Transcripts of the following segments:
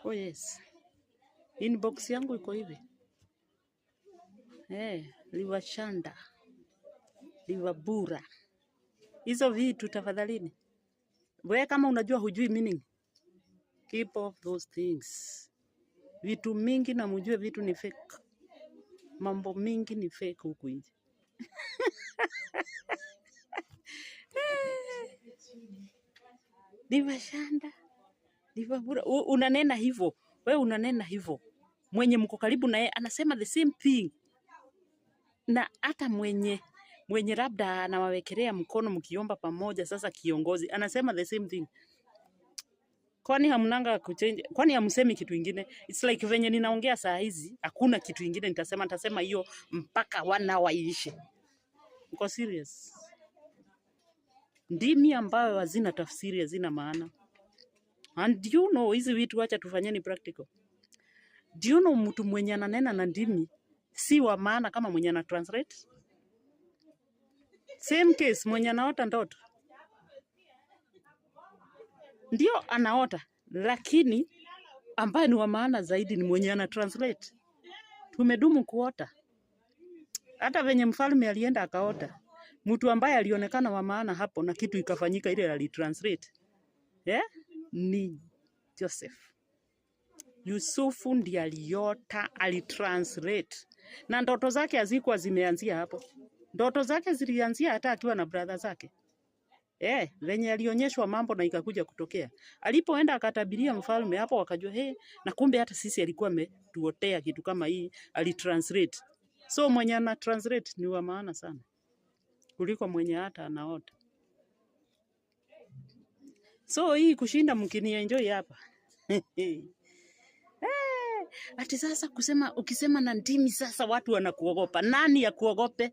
Oh yes. Inbox yangu iko hivi. Liwashanda, liwabura. Hizo vitu tafadhalini. Wewe kama unajua hujui meaning, keep off those things. Vitu mingi na mjue vitu ni fake. Mambo mingi ni fake huku nje. Liwashanda, liwabura. Unanena hivyo. Wewe unanena hivyo. Mwenye mko karibu na yeye anasema the same thing. Na hata mwenye labda anawawekelea mkono mkiomba pamoja, sasa kiongozi anasema the same thing. Kwani hamnanga kuchange? Kwani hamsemi kitu ingine? It's like venye ninaongea saa hizi, hakuna kitu ingine nitasema, nitasema hiyo mpaka wana waiishe. Mko serious? Ndimi ambayo hazina tafsiri, hazina maana. And do you know hizi vitu, acha tufanyeni practical. Do you know mtu mwenye ananena na ndimi si wa maana kama mwenye ana translate? Same case mwenye anaota ndoto ndio anaota, lakini ambaye ni wa maana zaidi ni mwenye ana translate. Tumedumu kuota. Hata venye mfalme alienda akaota, mtu ambaye alionekana wa maana hapo na kitu ikafanyika ile alitranslate, yeah? Ni Joseph. Yusufu ndiye aliota, alitranslate, na ndoto zake hazikuwa zimeanzia hapo. Ndoto zake zilianzia hata akiwa na brother zake. Venye alionyeshwa mambo na ikakuja kutokea. Alipoenda akatabiria mfalme hapo wakajua, hey, na kumbe hata sisi alikuwa ametuotea kitu kama hii, alitranslate. So mwenye ana translate ni wa maana sana kuliko mwenye hata anaota. So hii kushinda mkinienjoy hapa. Ati sasa kusema, ukisema na ndimi sasa watu wanakuogopa. Nani ya kuogope?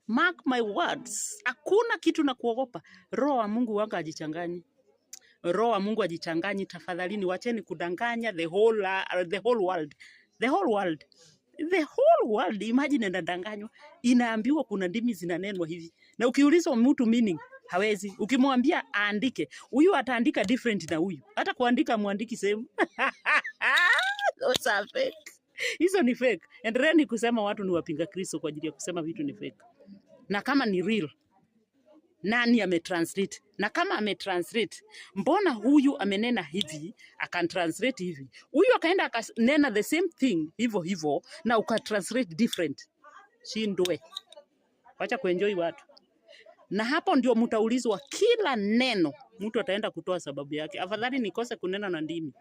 Mark my words, hakuna kitu na kuogopa. Roho wa Mungu wanga ajichanganyi. Roho wa Mungu ajichanganyi. Tafadhalini wacheni kudanganya the whole world. The whole world. The whole world. Imagine inadanganywa. Inaambiwa kuna ndimi zinanenwa hivi. Na ukiulizwa mtu meaning hawezi. Ukimwambia aandike, huyu ataandika different na huyu. Hata kuandika muandiki same. Those are fake. Hizo ni fake. Endeleeni kusema watu ni wapinga Kristo kwa ajili ya kusema vitu ni fake. Na kama ni real, nani ametranslate? Na kama ametranslate, mbona huyu amenena hivi akantranslate hivi, huyu akaenda akanena the same thing hivyo hivyo na ukatranslate different? Shindwe, wacha kuenjoy watu. Na hapo ndio mtaulizwa kila neno, mtu ataenda kutoa sababu yake. Afadhali nikose kunena na ndimi.